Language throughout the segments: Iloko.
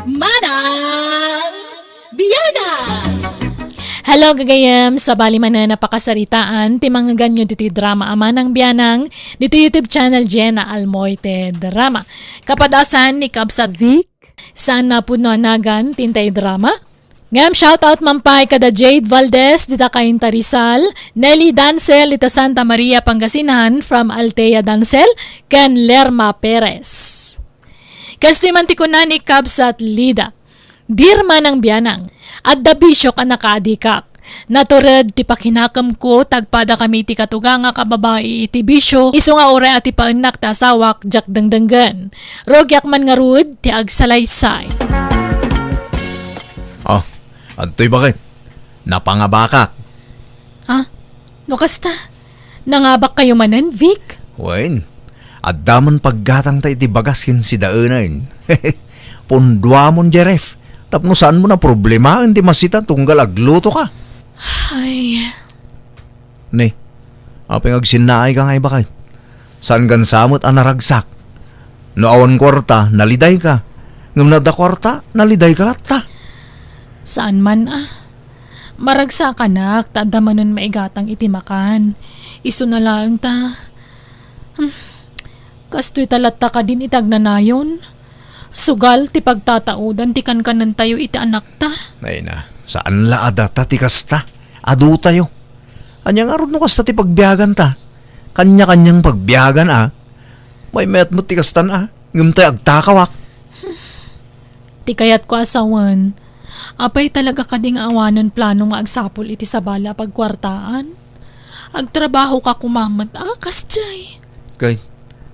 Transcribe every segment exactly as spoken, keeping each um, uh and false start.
Manang Bianang! Hello, gagayem! Sabali manen a pakasaritaan ti mangngeganyo ditoy drama a Manang Bianang ditoy YouTube channel Jenna Almoite Drama. Kapadasan ni Kabsat Vic, saan a pudno a nagan ti intay drama? Ngem shoutout man pay kada Jade Valdez dita Cainta Rizal, Nelly Dancel dita Santa Maria Pangasinan from Althea Dancel, ken Lerma Perez. Kastoy man ti kuna ni Kabsat Lida, "Dear Manang Bianang, adda bisiok a nakaadikak. Natured ti pakinakemko, tagpada kami ti katugangak a babai iti bisio, isu nga uray a ti paennak ti asawak, diak dengdenggen. Rugiak man ngarud ti agsalaysay." Oh, adtoy baket. Napangabakak. Ah, no kasta, nangabakkayo manen, Vic? Wen, adda man paggatangta iti bagas ken sidaenen. Punduamon, Jeref, tapno saanmo a problemaen ti masita tunggal aglutoka. Ay. Ne, apay nga agsinnaayka nga ibaket? Saan gansa met a naragsak? No awan kuarta, nalidayka. Ngem no adda kuarta, nalidayka latta. Saan man a. Maragsakanak ta adda manen maigatang iti makan. Isuna laeng ta, hmm, kastoy ta latta kadin iti agnanayon. Sugal ti pagtataudan ti kankanentayo iti anakta. Ay na, saan la a data ti kasta. Adutayo. Ania ngarud no kasta ti pagbiaganta? Kanya-kanyang pagbiagan a. Maymayat met ti kastan a. Ngem tay agtakawak. Ti kayatko a sawen, apay talaga kadi nga awanen plano nga agsapul iti sabali a pagkuartaan? Agtrabahoka koma met a, kasdiay. Kay,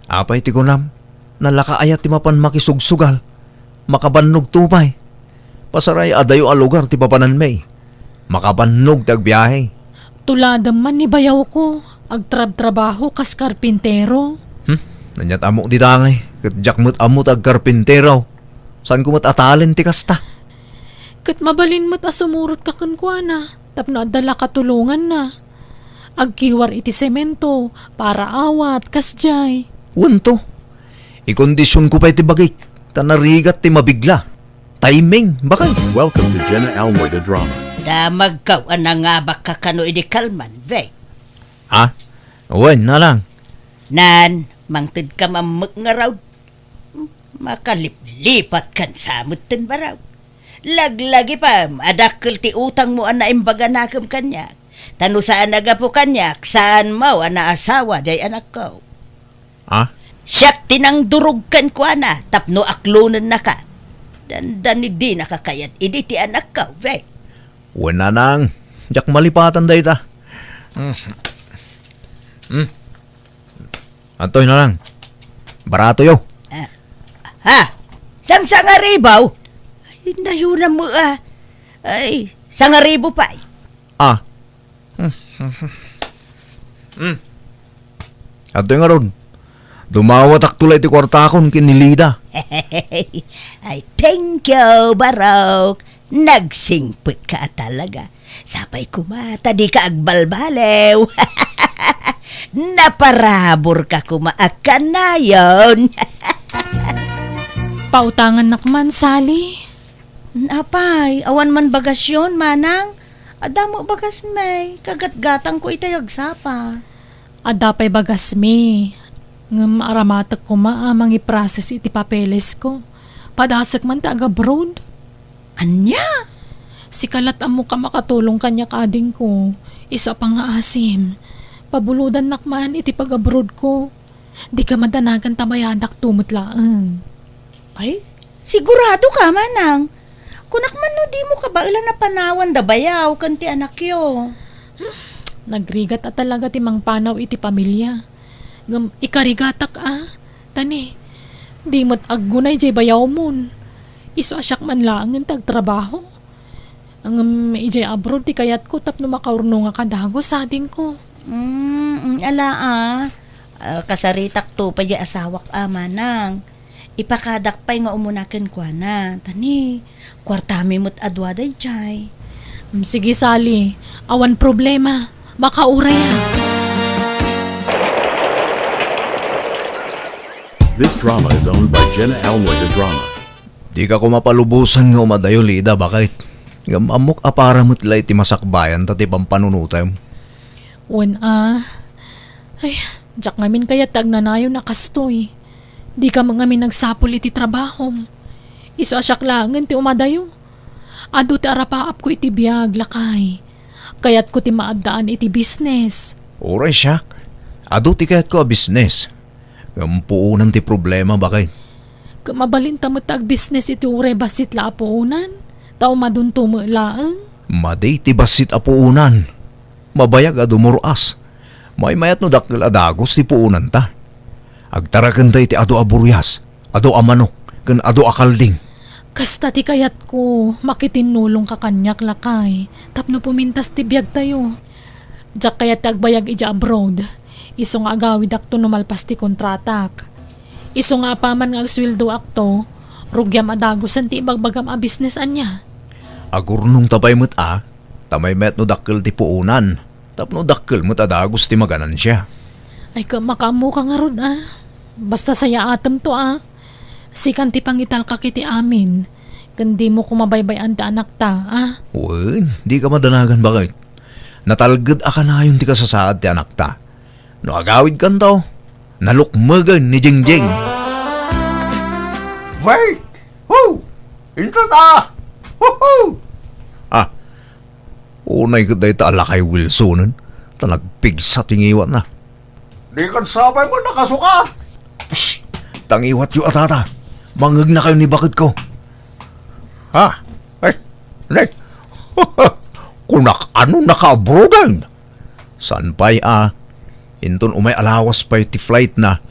apay ti kunam? Nalaka aya ti mapan makisugsugal? Makabannog to pay. Pasaray adayo a lugar ti papananmi. Makabannog ti agbiahe. Tuladem man ni bayawko, agtrabtrabaho kas karpintero. Hmm? Aniat ammok dita ngay, ket diak met ammo ti agkarpintero. Saanko met a talent ti kasta. Ket mabalin met a sumurotka kenkuana, tapno adda la katulonganna. Agkiwar iti semento, para awat, kasdiay. Wen to. Ikondisionko pay ti bagik, ta narigat ti mabigla. Timing, bakay. Welcome to Jenna Almoy the Drama. Damagkaw a nangabakka kano idi kalman, Vic. Ha? Wen, nanang. Nan, mangtedka mammek ngarud. Makaliplipatkan sa met ten baraw. Laglagipem a dakkel ti utangmo a naimbaganakem kaniak. Ta no saan a gapu kaniak, saanmo a naasawa jay anakko. Ah? Siak ti nangdurog kenkuana tapno aklonennaka. Dandani dinaka kayat idi ti anakko, Vic. Wen, nanang, diak malipatan dayta. Mm. Mm. Antoy, nanang. Baratoyo. Ah. Ha? Sangsangaribaw? Ay, nayunam mo, ah. Ay, sangaribo pay. Ah. Hmm. Adtoy ngarud. Dumawatakto la iti kuartakon ken ni Lida. Ay, thank you, Barok. Nagsingpetka a talaga. Sapay koma ta dika agbalbaliw. Naparaburka koma a kanayon. Pautangannak man, Sally. Apay, awan man bagasyon, manang? Adda met bagasmi, kagatgatangko itay agsapa. Adda pay bagasmi, ngem aramatek koma a mangiprocess iti papelesko. Padasek man ti agabroad. Ania? Sika lat ammok a makatulong kaniak, adingko. Isu a pangngaasim. Pabulodannak man iti pag-abroadko. Dika madanagan ta bayadak to met laeng. Ay, sigurado ka, manang? Kunak man no dimo kabaelan a panawan da bayaw ken ti anakyo. Nagrigat a talaga ti mangpanaw iti pamilya. Ngem ikarigatak a, tani, di met aggunay jay bayawmon. Isu a siak man laengen ti agtrabaho. Ngem idiay abroad ti kayatko tapno makaurnongak a dagus, adingko. Mm, mm, ala a. Ah, kasaritak to pay diay asawak a, manang. Ipakadak pay nga umuna kenkuana. Tani, kuartami met a dua daydiay. Mm, sige, Sally. Awan problema. Makauray a. This drama is owned by Jenna Almoy the Drama. Dika koma palubosan nga umadayo, Lida, baket? Ngem ammok a para met la iti masakbayanta ti pampanunotem. Wen a. Ay, diak ngamin kayat ti agnanayon a kastoy. Dika met ngamin nagsapul iti trabahom. Isu a siak laengen ti umadayo. Adu ti arapaapko iti biag, lakay. Kayatko ti maaddaan iti bisnes. Uray siak, adu ti kayatko a bisnes. Ngem puonan ti problema, baket. Ket mabalinta met ti agbisnes iti uray bassit la a puonan, ta umadunto met laeng. Madi ti bassit a puonan. Mabayag a dumur-as. Maymayat no dakkel a dagus ti puonanta. Agtarakenta iti adu a burias, adu a manok, ken adu a kalding. Kasta ti kayatko, makitinnulongka kaniak, lakay, tapno pumintas ti biagtayo. Diak kayat ti agbayag idiay abroad. Isu nga agawidakto no malpas ti kontratak. Isu nga apaman nga agsueldoakto, rugiam a dagusen ti ibagbagam a bisnes ania. Agurnongta pay met a, ta maymayat no dakkel ti puonan, tapno dakkel met a dagus ti maganansia. Ay, ket makaammoka ngarud a. Basta sayaatemto a. Sikan ti pangitalkak iti amin, ken dimo koma baybay-an ti anakta a. Wen, dika madanagan, baket. Natalged a kanayon ti kasasaad ti anakta. No agawidkanto, nalukmegen ni Jingjing. Wait! Ho! Inton a! Ho-ho! Ah, unay ket dayta a lakay Wilsonen, ta nagpigsa ti ngiwatna. Dikan sapay met a kasuka. Psst! Ta ngiwatyo a, tata. Mangegnakayo ni baketko. Ha? Ay, nay. Kunak, ano, naka-abroaden? Saan pay a, inton umay a lawas pay ti flightna.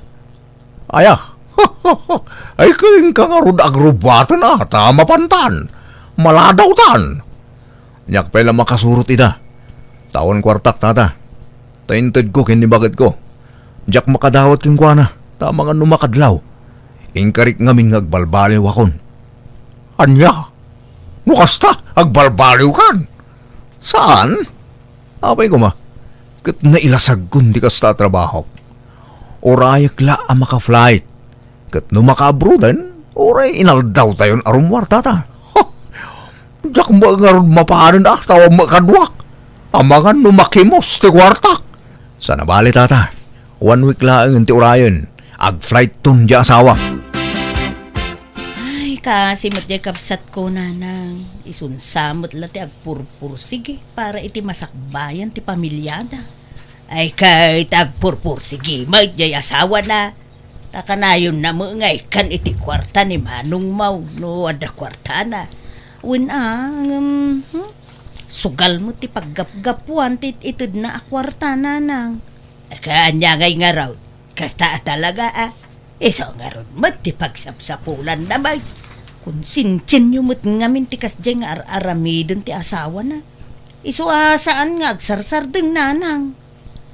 Aya. Ay, kenka ngarud agrubaten a, ta mapantan. Maladawtan. Diak pay la makasurot ida. Ta awan kuartak, tata. Ta intedko ken ni baketko. Diak makadawat kenkuana, ta amangan no makadlaw. Inkarik ngamin nga agbalbaliwakon. Ania? No kasta, agbalbaliwkan? Saan? Apay koma, ket nailasagkon ti kasta a trabaho. Urayek la a maka-flight. Ket no makaabroaden, uray inaldawtayon a rummuar, tata. Ho! Diak met ngarud mapanen a, ta awan met kaduak. Amangan no makimos ti kuartak. Saan a bale, tata. One week laeng ti urayen. Ag-flightton diay asawa. Ay, kaasi met diay kabsatko, nanang. Isunsa met la ti agpurpursigi para iti masakbayan ti pamiliada. Ay, ket agpurpursigi met diay asawana. Ta kanayonna met nga ikkan iti kuarta ni manongmo no adda kuartana. Wen a, ngem, hmm? Sugal met ti paggapgapuan ti it-itedna a kuarta, nanang. Ket ania ngay ngarud? Kasta a talaga a. Isu ngarud met ti pagsapsapulanna, bay. Konsensianyo met ngamin ti kasdiay nga ar-aramiden ti asawana. Isu a saan nga agsarsardeng, nanang.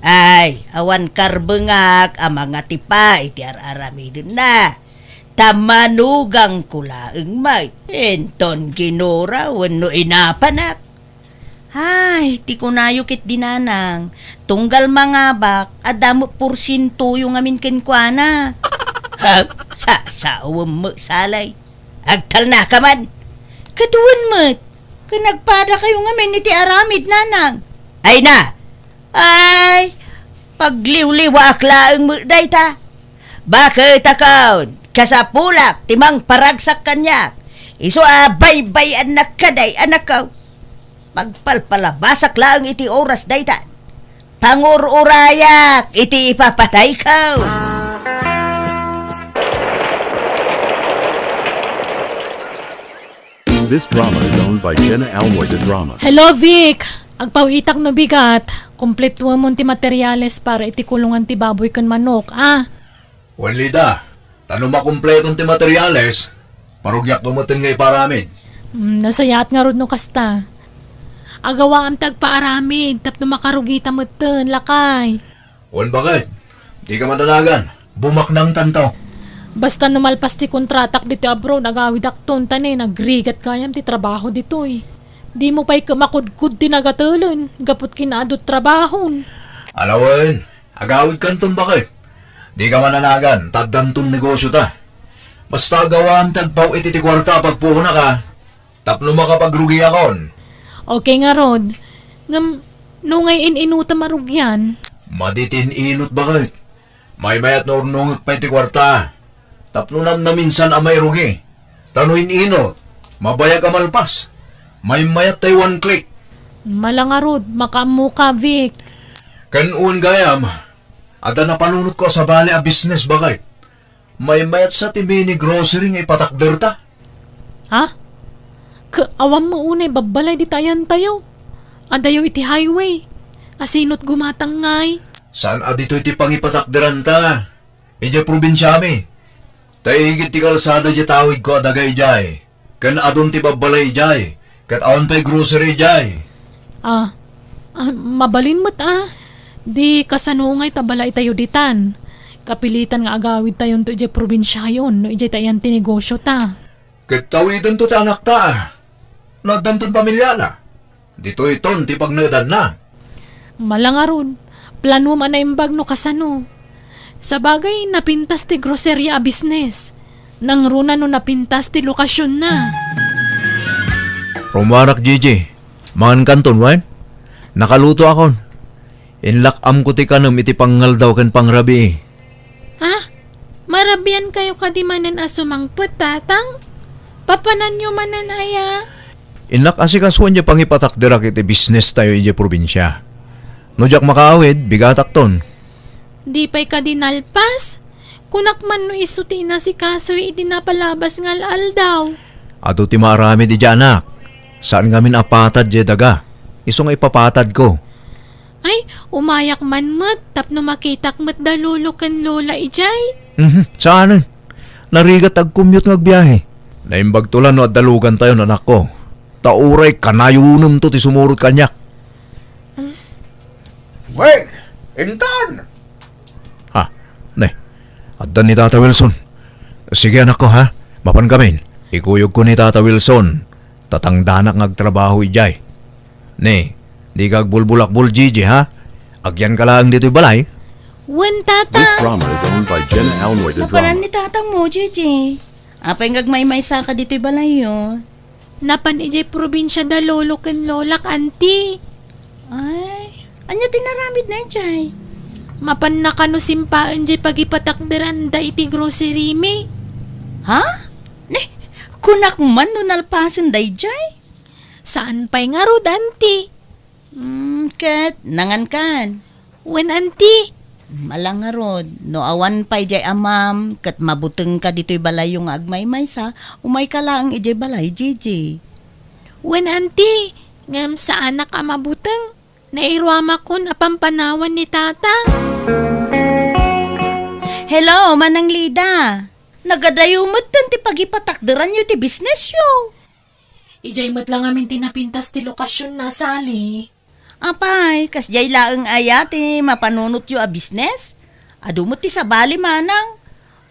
Ay, awan karbengak a mangatipa iti ar-aramidenna. Ta manugangko laeng met. Inton ginura wenno inapanak. Ay, ti kunayo ketdi, nanang, tunggal mangabak, adda met porsientoyo ngamin kenkuana. Ha? Sasawem met, salay. Agtalnaka man. Ket wen met, ken agpadakayo ngamin iti aramid, nanang. Ay na! Ay, pagliwliwaak laeng met dayta. Baket a kon, kasapulak ti mangparagsak kaniak. Isu a baybay-annak kadi, anakko. Pagpalpalabasak laeng iti oras dayta. Pangur-urayak iti ipapatayko. This drama is owned by Jenna Almoy de Drama. Hello, Vic! Agpawitak no bigat. Kumpletuemon ti materiales para iti kulongan ti baboy ken manok, a? Wen, Lida, ta no makumpleton ti materiales, parugiakto metten nga iparamid. Mm, nasayaat ngarud no kasta. Agawaam ti agpaaramid tapno makarugita metten, lakay. Wen, baket, dika madanagan. Bumaknangtanto. Basta no malpas ti kontratak ditoy abroad, agawidakton ta ne, nagrigat gayam ti trabaho ditoy. Dimo pay ket makudkod ti nagatelen, gapu ti kinaadu ti trabahon. Ala wen, agawidkanton, baket. Dika madanagan, ta addanton negosiota. Basta agawam ti agpaw-it iti kuarta a pagpuonaka, tapno makapagrugiakon. Okay ngarud. Ngem, no ngay in-inutem a rugian? Madi ti in-inut, baket. Maymayat no urnongek pay ti kuarta. Tapno namnaminsan a mairugi. Ta no in-inut, mabayag a malpas. Maymayat tay one click. Mala ngarud, makaammoka, Vic. Ken wen gayam, adda napanunotko a sabali a business, baket. Maymayat sa ti mini grocery nga ipatakderta. Ha? Ka, awan mo unay babbalay dita ayantayo. Adayo iti highway. Asinot gumatang ngay? Saan a ditoy ti pangipatakderanta? Idiay probinsiami. Ta igid ti kalsada diay tawidko a daga idiay. Ken adun ti babbalay idiay, ket awan pay grocery idiay. Ah, ah, mabalin met a. Di kasano ngay ta balaitayo ditan? Kapilitan nga agawidtayonto idiay probinsiayon no idiay ta ayan ti negosiota. Ket tawidento ti anakta a. No addanton pamiliana. Ditoyton ti pagnaedanna. Mala ngarud, planom a naimbag no kasano. Sabagay, napintas ti groceria a business. Nangruna no napintas ti lokasionna. Rumuarak, Gigi. Mangankanton wen? Nakalutoakon. Inlak-amko ti kanem iti pangngaldaw ken pangrabii. Ha? Marabiankayo kadi manen a sumangpet, Tatang? Papananyo manen aya? Innak asikasuan diay pangipatakderak iti business tayo idiay probinsia. No diak makaawid, bigatakton. Di pay kadi nalpas? Kunak man no isu ti inasikasoy idi napalabas nga al-aldaw. Adu ti maaramid idiay anak. Saan ngamin a patad diay daga. Isu nga ipapatadko. Ay, umayak man met tapno makitak met da lolo ken lola idiay. Mhm, saanen. Narigat agkumyot nga agbiahe. Naimbagto la no adda lugantayon, anakko. Ta uray kanayonemto ti sumurot kaniak. Wek, intan! Ha? Ne, adda ni Tata Wilson. Sige, anakko, ha? Mapan kamin. Ikuyogko ni Tata Wilson. Tatangdanak nga agtrabaho idiay. Ne, dika agbulbulakbol, Gigi, ha? Agyanka laeng ditoy balay. Wen, Tata. This drama is owned by Jenna Almoy de Napanan Drama. Ni Tatang mo, Gigi. Apay nga agmaymaysa ka ditoy balayyo? Napan idiay probinsia da lolo ken lolak, anti. Ay, ania ti naramid na idiay? Mapan na kano simpaen diay pagipatakderan da iti grocery mi. Ha? Ne, kunak man no nalpasen da idiay? Saan pay ngarud, anti. Hmm, ket nangankan? Wen, anti. Mala ngarud, no awan pay diay amam, ket mabutengka ditoy balayyo nga agmaymaysa, umayka laeng idiay balay, Gigi. Wen, anti, ngem saanak a mabuteng. Nairuamakon a pampanawan ni Tata. Hello, Manang Lida. Nagadayo metten ti pagipatakderanyo ti businessyo. Idiay met la ngamin ti napintas ti lokasionna, Sally. Apay, kasdiay laeng aya ti mapanunotyo a business? Adu met ti sabali, manang.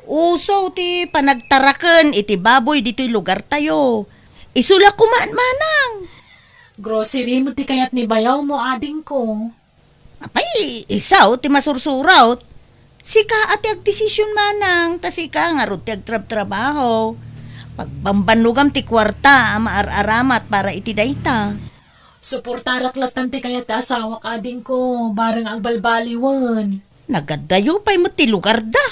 Uso ti panagtaraken iti baboy ditoy lugartayo. Isu la koma, manang. Grocery met ti kayat ni bayawmo, adingko. Apay, isu ti masursurot. Sika a ti agdesision, manang, ta sika ngarud ti agtrabtrabaho. Pagbambannogam ti kuarta a maar-aramat para iti dayta. Suportarak lattan ti kayat ti asawak, adingko, bareng agbalbaliwen. Nagadayo pay met ti lugarda.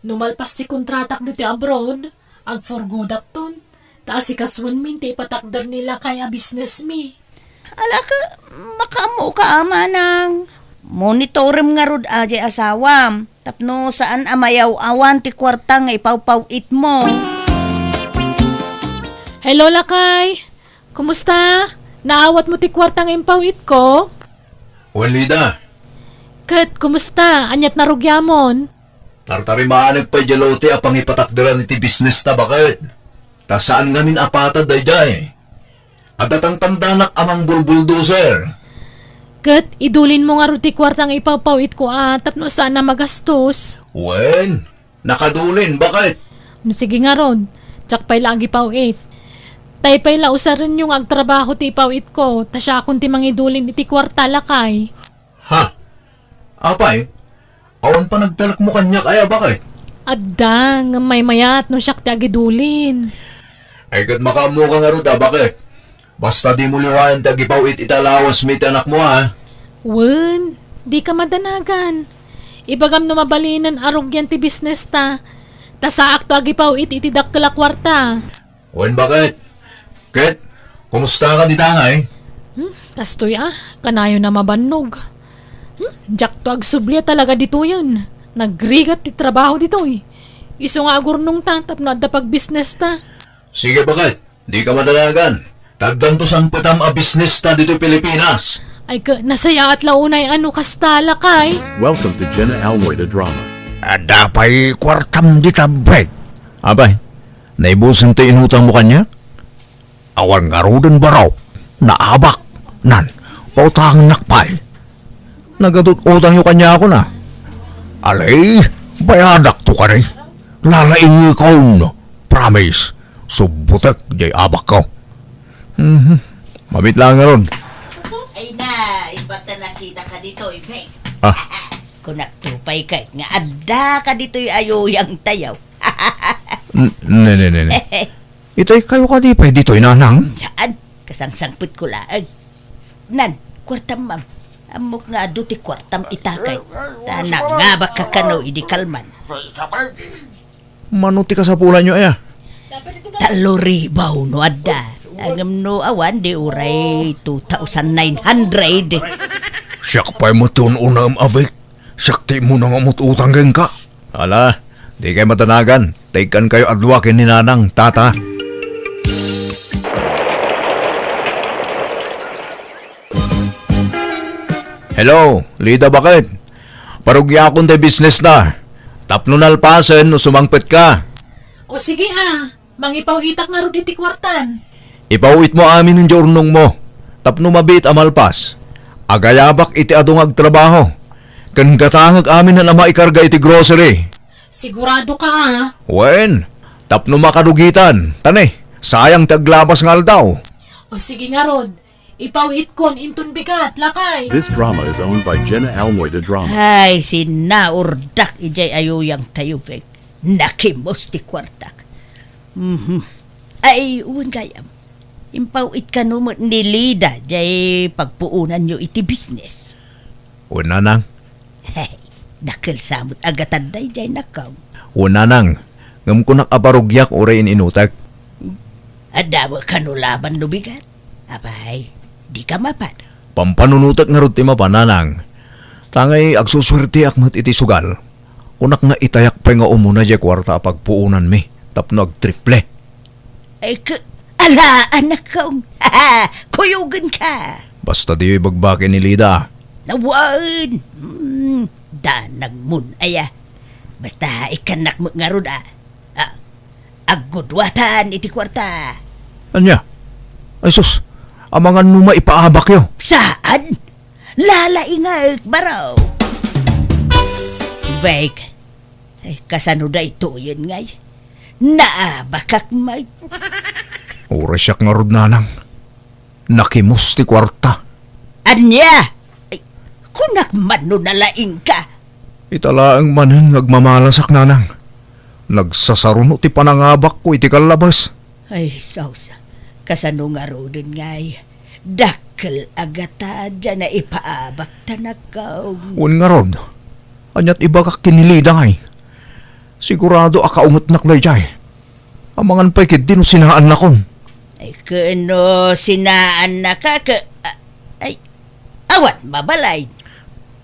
No malpas ti kontratak ditoy abroad, agforgodakton, ta asikasuenmin ti ipatakder ni lakay a business mi. Ala ka, makaammoka a, manang. Monitorem ngarud a diay asawam, tapno saan a mayaw-awan ti kuarta nga ipawpaw-itmo. Hello, lakay. Kumusta? Naawatmo ti kuarta nga impaw-itko? Wen, Lida. Ket kumusta? Aniat narugiamon? Tartarimanek pay diay lote a pangipatakderan iti business ta, baket. Ta saan ngamin a patad daydiay. Adda tangtandanak a mangbulbuldoser. Ket idulinmo ngarud ti kuarta nga ipaw-paw-itko a tapno saan a magastos. Wen, nakadulin, baket. Sige ngarud, diak pay la agipaw-it. Tay pay la usarenyo nga agtrabaho ti ipaw-itko, ta siakon ti mangidulin iti kuarta, lakay. Ha? Apay, awan panagtalekmo kaniak aya, baket? Adda, ngem maymayat no siak ti agidulin. Ay, ket makaammoka ngarud a, baket? Basta dimo liwaen ti agipaw-it iti alawasmi iti anakmo, a? Wen, dika madanagan. Ibagam no mabalinen a rugian ti bisnesta, ta saakto agipaw-it iti dakkel a kuarta. Wen, baket? Ket, kumusta ka dita ngay? Hmm, kastoy a, kanayon a mabannog. Hmm, diakto agsubli a talaga ditoyen. Nagrigat ti trabaho ditoy. Isu nga agurnongta tapno adda pagbisnesta. Sige, baket. Dika madanagan. Taddanto sangpetam a bisnesta ditoy Pilipinas. Ay, ka, nasayaat la unay a no kasta, lakay. Welcome to Jenna Almoy the Drama. Adda pay kuartam dita, bek? Apay, naibusen ti inutangmo kaniak? Awan ngaruden, baro. Naabak. Nan, pautangennak pay. Nagatut-utangyo kaniakon a. Alay, bayadakto kadi. Lalaingekon. Promise. Subbotek jay abakko. Mhm. Mamit laeng ngarud. Ay na, imbagta nakitaka ditoy, bek. Ah. Kunakto pay ket nga addaka ditoy a yuyangtayo. N-, ne, ne, ne, ne. Itay kayo kadi pay ditoy, nanang? Saan? Kasangsangpetko laeng. Nan, kuartam, ma'am. Ammok nga adu ti kuartam ita kay. Ta nangabakka kano idi kalman. Mano ti kasapulanyo, aya? Tallo ribu no adda. Ngem no awan, di uray two thousand nine hundred. Siak pay met ti un-unam, abek. Siak ti immuna nga umut-utang kenka. Ala, dikay madanagan. Tikkan kayo a dua ken ni Nanang, Tata. Hello, Lida, baket? Parugiakon ti bisnesta. Tapno nalpasen no sumangpetka. O sige a, mangipaw-itak ngarud iti kuartan. Ipaw-itmo amin diay urnongmo. Tapno mabiit a malpas, agayabak iti adu nga agtrabaho. Ken gatangek amin a maikarga iti grocery. Sigurado ka, a? Wen, tapno makarugitan. Ta ne, sayang ti aglabas nga aldaw. O sige ngarud, ipaw-itkon inton bigat, lakay. This drama is owned by Jenna Almoy the Drama. Ay, sinaurdak idiay a yuyangtayo, bek. Nakimos ti kuartak. Mhm. Ay, wen gayam. Impaw-it kano met ni Lida diay pagpuonanyo iti bisnes. Wen, nanang. Hey, dakkel sa met a gatad daydiay, nakkaw. Wen, nanang. Ngem kunak a parugiak uray in-inutek. Adda met kano laban no bigat? Apay, dika mapan. Pampanunotek ngarud ti mapan, nanang. Ta ngay agsusuerteak met iti sugal. Kunak nga itayak pay nga umuna diay kuarta a pagpuonanmi tapno agtriple. Ay, k-, ala, anak kong, kuyogenka. Basta diyo ibagbagi ni Lida. Awan. Hmm, danagmon, aya. Basta ikkannak met ngarud, a. A, agguduatan iti kuarta. Ania? Ay sus, amangan no maipaabakyo. Saan? Lalaingek, baro. Bek, ay, kasano daytoyen ngay? Naabakak met. Uray siak ngarud, nanang. Nakimos ti kuarta. Ania? Ay, kunak man no nalaingka. Ita laeng manen nga agmamalasak, nanang. Nagsasaruno ti panangabakko iti kallabas. Ay, sausa. Kasano ngaruden ngay? Dakkel a gatad diay naipaabakta, nakkaw. Wen ngarud, aniat ibagak ken ni Lida ngay? Sigurado a kaungetnak daydiay. Amangan pay ketdi no sinaannakon. Ay, ken no sinaannaka, ke-, a-, ay, awan mabalay.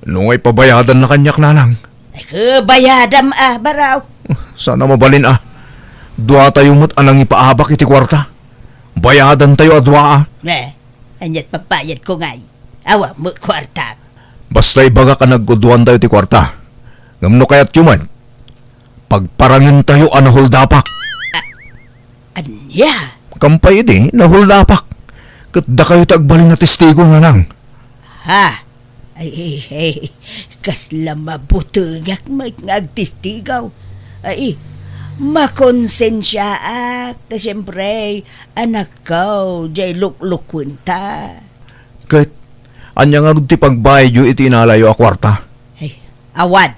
No ngay pabayadanna kaniak, nanang. Ay, ke, bayadam a, baro. Saan a mabalin a. Duatayo met a nangipaabak iti kuarta. Bayadantayo a dua a. Ne, aniat pagbayadko ngay? Awan met kuartak. Basta ibagak a nagguduantayo ti kuarta. Ngem no kayatyo met, pagparangentayo a nahuldapak. A-, ania? Kampay idi, nahuldapak. Ket dakayo ti agbalin a testigo, nanang. Ha? Ay, ay, ay, kasla mabutengak met nga agtestigo. Ay, makonsensiaak, ta siempre, anakko, diay luklukuenta. Ket, ania ngarud ti pagbayadyo iti inalayo a kuarta? Ay, awan.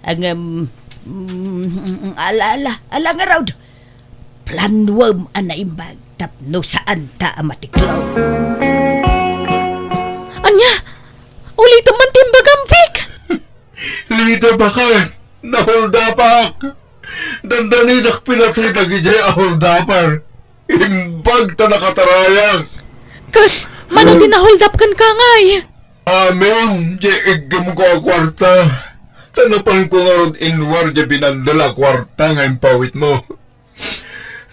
Ngem, mm, Mm, ala, ala, ala ngarud. Planuem a naimbag tapno saanta a matiklaw. Ania? Ulitem man ti imbagam, Vic! Lida, baket, naholdapak. Dandanidak pinatay dagidiay a holdaper. Imbag ta nakatarayak. Ket mano ti naholdap kenka ngay? Amin, diay iggemko a kuarta. Ta napanko ngarud inruar diay binandel a kuarta nga impawitmo.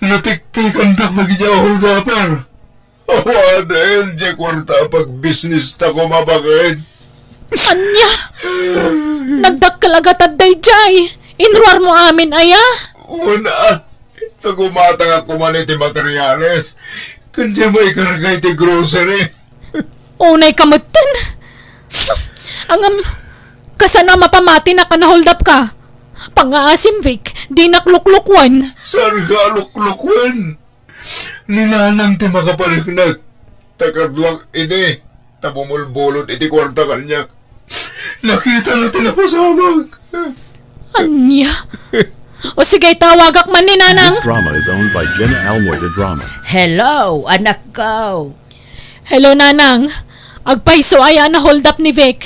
Natiktikandak dagidiay a holdaper. Awanen diay kuarta a pagbisnista koma, baket. Ania? Nagdakkel a gatad daydiay. Inruarmo amin aya? Wen a, ta gumatangak koma iti materials ken diay maikarga iti grocery. Unayka metten. Ngem, kasano a mapamatinak a naholdapka? Pangngaasim, Vic, dinak luklukuen. Saanka a luklukuen? Ni nanang ti makapaneknek. Ta kaduak idi, ta bumulbulod iti kuarta kaniak. Nakitana ti napasamak. Ania? O sige, tawagak man ni nanang. This drama is owned by Jenna Almoy de Drama. Hello, anakko. Hello, nanang. Agpayso aya a naholdap ni Vic?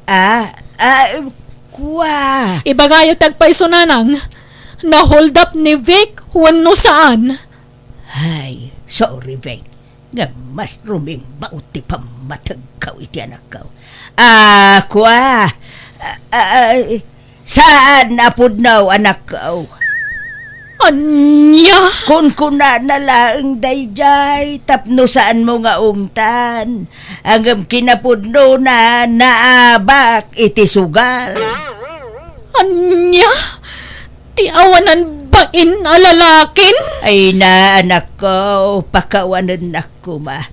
Ah, ah, kua. Ibagayo ti agpayso, nanang. Naholdap ni Vic wenno saan? Ay, sorry, Vic. Ngem mas rumingbaw ti pammategko iti anakko. Ah, kua. Ah, ah, saan a pudno, anakko? Ania? Kunkunana laeng daydiay tapno saanmo nga ungtan. Ngem kinapudnona, naabak iti sugal. Ania? Ti awanan bain a lalakin? Ay na, anakko, pakawanennak koma.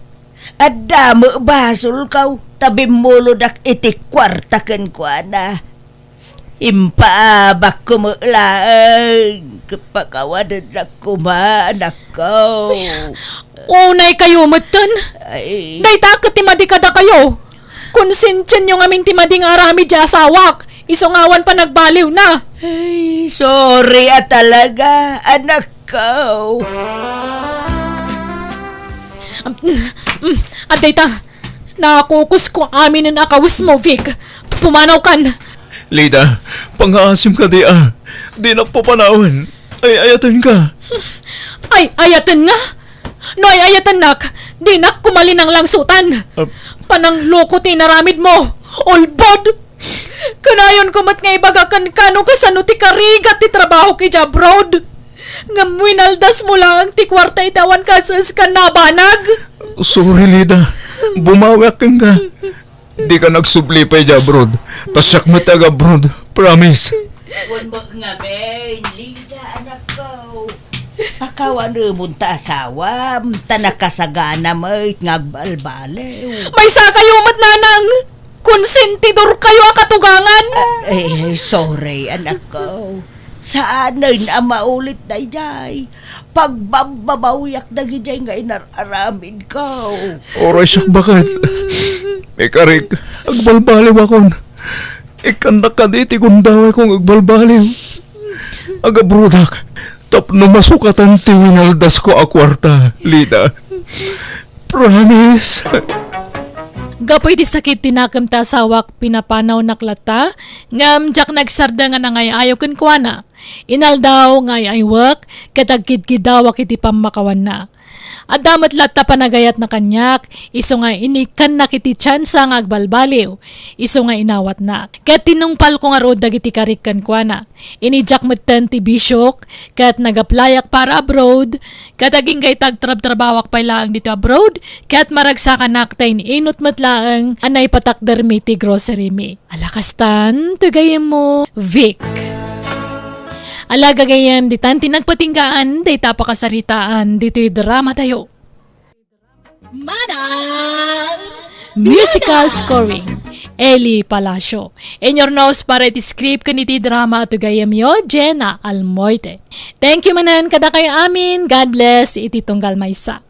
Adda met basolko, ta bimmulodak iti kuarta kenkuana. Impaabakko met laeng, pakawanennak koma, anakko. Unaykayo metten. Ay. Dayta ket ti madi kadakayo. Konsensiaenyo ngamin ti madi nga aramid ti asawak, isu nga awan panagbaliwna. Ay, sorry a talaga, anakko. Am-, mm, adda ita. Nakukusko aminen a kawesmo, Vic. Pumanawkan. Lida, pangngaasim kadi a. Dinak papanawen. Ay-ayatenka. Ay-ayatenna? No ay-ayatennak, dinak koma linanglangsutan. Ah. Panangloko ti inaramidmo. Ulbod! Kanayonko met nga ibaga kenka no kasano ti karigat ti trabahok idiay abroad. Ngem winaldasmo laeng ti kuarta iti awan kaes-eskan a banag. Sorry, Lida. Bumawiak kenka. Dika nagsubli pay idiay abroad. Ta siak met ti ag-abroad. Promise. Wen met ngamin, Lida, anakko. Pakawanemon ta asawam, ta nakasagana met nga agbalbaliw. Maysakayo met, nanang! Konsentidorkayo a katugangan! Ah, eh, sorry, anakko. Saanen a maulit daydiay. Pagbabbabawiak dagidiay nga inar-aramidko. Uray siak baket. Ikarik, agbalbaliwakon. Ikkannak kadi ti gundawayko nga agbalbaliw. Agabrodak tapno masukatan ti winaldasko a kuarta, Lida. Promise. Gapu iti sakit ti nakem ti asawak, pinapanawnak latta, ngem diak nagsardeng a nangay-ayo kenkuana. Inaldaw nga ay-aywek ket agkidkidawak iti pammakawanna. Adda met latta panagayatna kaniak, isu nga inikkannak iti tiansa nga agbalbaliw, isu nga inawatnak. Ket tinungpalko ngarud dagiti karik kenkuana. Inidiak metten ti bisiok, ket nag-applyak para abroad, ket agingga ita agtrabtrabawak pay laeng ditoy abroad, ket maragsakanak ta in-inut met laeng a naipatakdermi ti grocerymi. Ala kastan, toy gayyemmo, Vic. Ala gagayyem, ditan ti nagpatinggaan dayta a pakasaritaan ditoy dramatayo. Manang Musical scoring, Eli Palacio. Inurnos para iti script ken iti drama a toy gayyemyo, Jenna Almoite. Thank you manen kadakayo amin. God bless iti tunggal maysa.